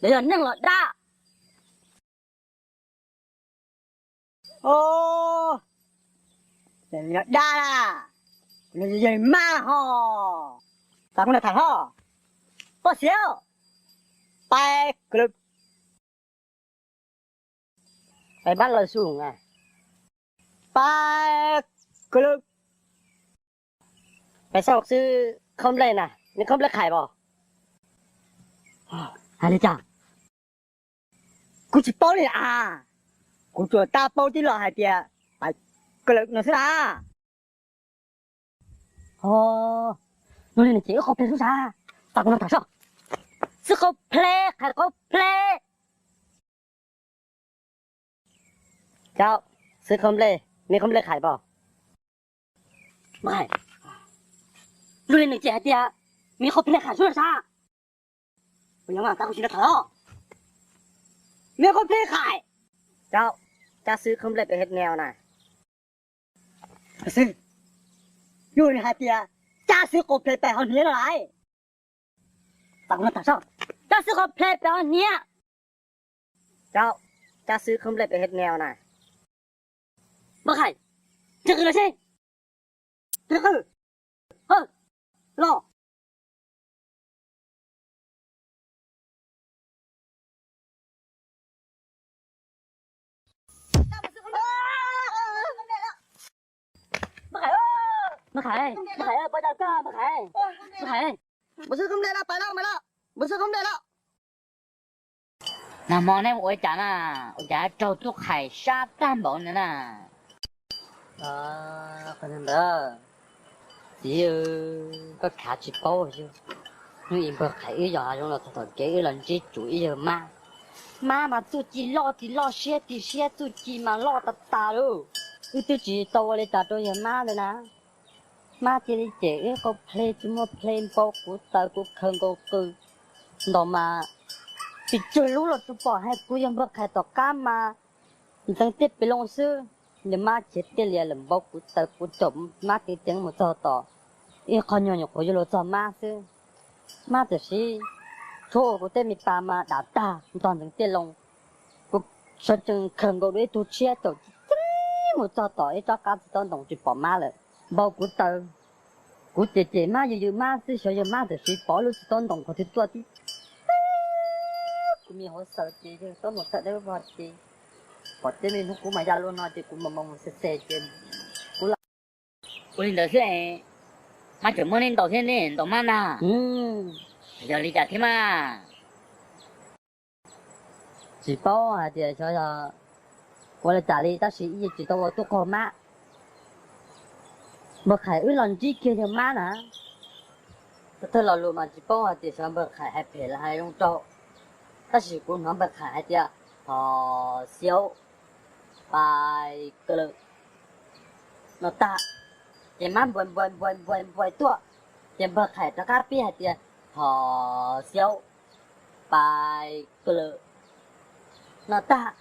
Cov yog neeg los dab? Os, yog dab na, yog mab ho. Tam kuv nrog tham hlo, poj xiav, pais kawg lawm, pais pab lawv su, pais kawg lawm, pais xauj xwb khaub nplej na, neb khaub nplej qhais pom? Hais li cas? Kuv tsis paub li as, kuv tsuas tab paub tib lo hais tias pais kawg lawm no xwb na. Ho, nug li no ces wb qhov ple xwb sas, tam kuv nrog tham soj, xwb qhov ple, qhais qhov ple. Cov, xwb qhov nplej, me qhov nplej qhais pom? Nug li nws ces hais tias me qhov ple qhais xwb sas. Kuv yog mas tab kuv tsis nrog tham los, me qhov ple qhais. Cov, cab xwb qhov nplej pem hniav na. Xwb, yog nws hais tias cab xwb qhov ple pem hniav no lais. Tam kuv nrog tham soj, cab xwb qhov ple pem hniav. Cov, cab xwb qhov nplej pem hniav na. Npawg Khais, ntse qw los seb, ntse qw, los. Npawg Khais, Npawg Khais, poj dab koj, Npawg Khais, Npawg Khais, npawg xwb khab nplej los, pais los, pais los, npawg xwb khab nplej los. Nag hmo neb ua cas na, ua cas raug tub Khais sab tag npaum no na? Ntawd, txiv, koj khav tsis paub, hnub ib npawg Khais wb yog hav zoov los txog tom kev wb los ntsib tsuas ib yawg mab. Mab mas txuj ci loj tsis loj, siab tsis siab, txuj ci mas loj tas tas lauj. Wb twb tsis tau ua li cas rau yawg mab ntawd na. Mab cia li cem wb qau ple tsis muaj ple, npau kuv taws kuv khaws nkaus qws ntaus mas tsis tsawg lub los tsuas pom hais kuv yog npawg Khais tom qab mas ntxeev tiaj pes loo xwb. Yawg mab khiav tiaj lias lawm, npau kuv taws kuv caum mab ceev ceev mus txog tom ib qho nyuag nyuam qhuav yuav luag txog mab xwb. Mab txawm siv tshuab ua kuv tej me pas mas dam tag ntog ntxeev tiaj loo. Kuv sawv tsees khaws nkaus dua ib tug tshiab caum ceev ceev mus txog tom ib tsob qab txiv taub ntoos tsis pom mab lawm. Npau kuv taws, kuv cem cem mab yws yws mab xwb, xyov yawg mab txawm siv pom lub txiv taub ntoos qhov twg tuaj tib, kuv me hauv xaws ces yawg tuaj mus tawm deb vog ces pom teb me hnub kuv mas ya luaj no ces kuv mus mus xes xes ces kuv ua li ntawd xwb. Mab tseem muab neb ntaus thiab, neb ntaus mab ntag. Yog li cas thiab mas? Tsis paub hais tias xyov yog ua li cas li tab sis ib yam tsis tau ua tub qaug mab. Npawg Khais wb los ntsib kiag yawg mab na. Thawj thawj lo lus mas tsis paub hais tias xyov npawg Khais hais phem los hais zoo rau, tab sis kuv hnov npawg Khais hais tias thov xiaub pais kawg lawm no tag, ces mab npuais npuais npuais npuais npuais tuaj, ces npawg Khais rov qab pib hais tias thov xiaub pais kawg lawm no tag,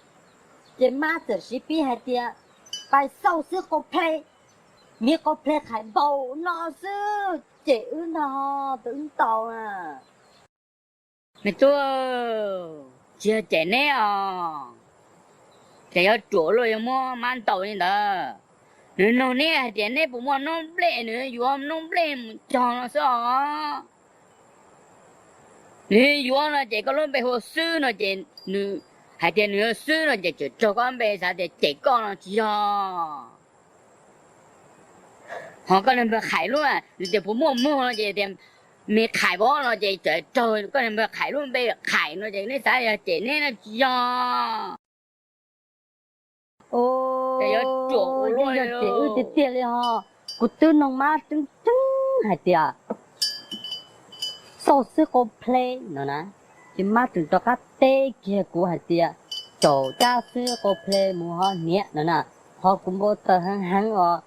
ces mab txawm siv pib hais tias pais xauj xwb qau ple, miv qau ple Khais npaum no xwb cem wb ntag, tus wb ntaus na. Me tub, tsis yog cem neb os, ces yuav ruam luaj yuav muab mab ntaus li ntawd. Nws nug neb hais tias neb puas muaj noob nplej, nws yuav noob nplej mus cog no xwb os. Nws yuav no ces koj lub npe hu xwb no ces nws hais tias nws yuav xwb no ces tseem raug koj npe xav tias cem koj no tsis yog. Ho koj niag npawg Khais lub, nws tias puas muaj muag no ces tias me Khais vov no ces tseem raug koj niag npawg Khais lub npe Khais no ces neb xav yog cem neb no tsis yog. Ces yuav ruam ua luaj yog cem wb tiag tiag li ho. Kuv twb noog mab tseeb tseeb hais tias xauj xwb qau ple no na, ces mab tseem rov qab teb kiag kuv hais tias caum cab xwb qau ple mus hov hniav no na. Ho kuv npau taws heev heev os,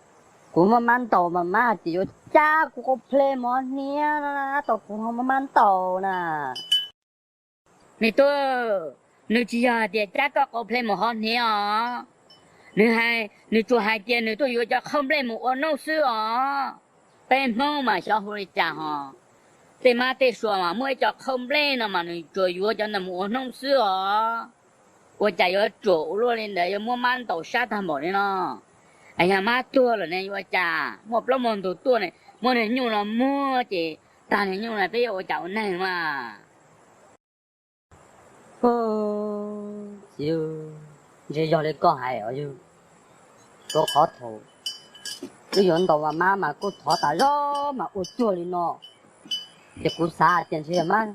kuv muaj mab ntaus mas mab hais tias yuav cab kuv qau ple mus hov hniav no na, tab tom kuv ho muaj mab ntaus na. Me tub, nws tsis yog hais tias cab koj qau ple mus hov hniav os. Nws hais, nws tsuas hais tias nws tuaj yuav cov qhauj nplej mus ua noob xwb os. Peb Hmoob mas xyov hu li cas ho. Tej mab tej sua mas muaj ib co qhaub nplej no mas nws tsuas yuav cov ntawd mus ua hnub xwb os. Ua cas yuav ruam ua luaj li ntawd, yuav muab mab ntaus sab tag npaum li no? Yog mab tuag lawm ne yuav ua cas? Muaj plaub muaj ntug tuaj ne, muab niag nyuj no muag ces tag niag nyuj no peb yuav ua cas ua neeg mas? Txiv, ntshe yog li koj hais os yog, rau qhov thaum wb yuav ntaus mas mab mas kuj thov tas zog mas ua cuag li no, ces kuv xav tias ntshe mab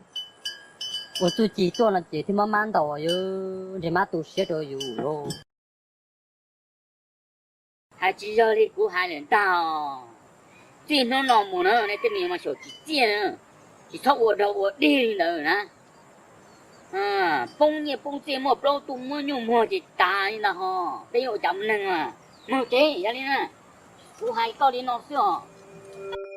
ua txuj ci tuaj no ces thiaj muab mab ntaus, yog ntshe mab tu siab rau yus lauj. Hais tsis yog li kuv hais lawm ntag. Txij hnub no mus na nej tej me nyuam mas xyaum tsis txiaj, tsis txhob ua dog ua dig li ntawd na. Poob nyiaj poob txiaj, muaj plaub tug muab nyuj muag ces tas li ntag ho. Peb yuav ua cas ua neeg mas? Mus tsev, yog li na, kuv hais koj li no xwb os.